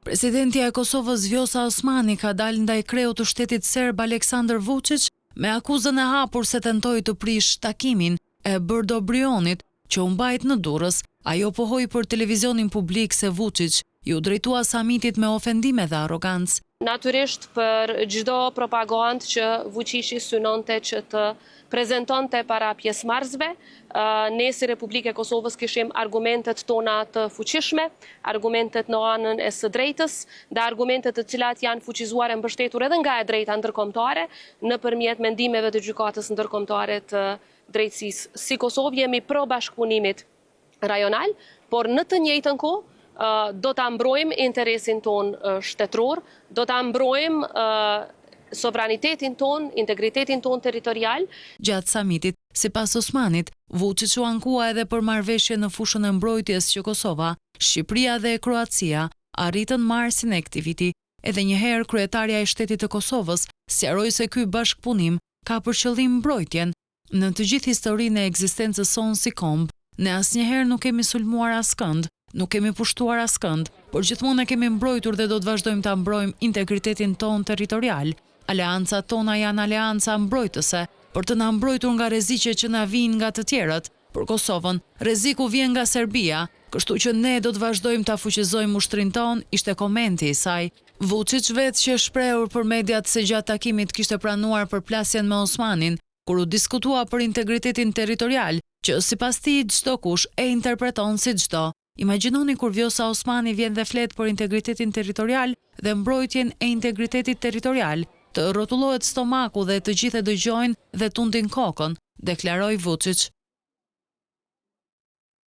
Presidentja e Kosovës Vjosa Osmani ka dalë ndaj kreut të shtetit serb Aleksandër Vuçiç me akuzën e hapur se tentoi të prishë takimin e Bërdo-Brionit që u mbajt në Durrës. Ajo pohoi për televizionin publik se Vuçiç iu drejtua samitit me ofendime dhe arrogancë. Natyrisht për çdo propagandë që Vuçiqi synonte që të prezentonte para pjesëmarrësve, ne si Republikë e Kosovës kishim argumentet tona të fuqishme, argumentet në anën e së drejtës dhe argumentet të cilat janë fuqizuar e mbështetur edhe nga e drejta ndërkombëtare nëpërmjet mendimeve të Gjykatës Ndërkombëtare të Drejtësisë. Si Kosovë jemi pro bashkëpunimit rajonal, por në të njëjtën kohë do ta mbrojmë interesin tonë shtetëror, do ta mbrojmë sovranitetin tonë, integritetin tonë territorial. Gjatë samitit, sipas Osmanit, Vuçiç u ankua edhe për marrëveshjen në fushën e mbrojtjes që Kosova, Shqipëria dhe Kroacia arritën marsin e këtij viti. Edhe një herë, kryetarja e shtetit të Kosovës sqaroi se ky bashkëpunim ka për qëllim mbrojtjen, Në të gjithë historinë e ekzistencës sonë si komb, ne asnjëherë nuk kemi sulmuar askënd, nuk kemi pushtuar askënd, por gjithmonë e kemi mbrojtur dhe do të vazhdojmë ta mbrojmë integritetin tonë territorial. Aleancat tona janë aleanca mbrojtëse, për të na mbrojtur nga rreziqet që na vijnë nga të tjerët. Për Kosovën, rreziku vjen nga Serbia, kështu që ne do të vazhdojmë ta fuqizojmë ushtrinë tonë, ishte komenti i saj. Vuçiç vetë qe shprehur për mediat se gjatë takimit kishte pranuar përplasjen me Osmanin, kur u diskutua për integritetin territorial, që sipas tij çdokush e interpreton siç do. Imagjinoni kur Vjosa Osmani vjen dhe flet për integritetin territorial dhe mbrojtjen e integritetit territorial, të rrotullohet stomaku dhe të gjithë e dëgjojnë dhe tundin kokën, deklaroi Vuçiç.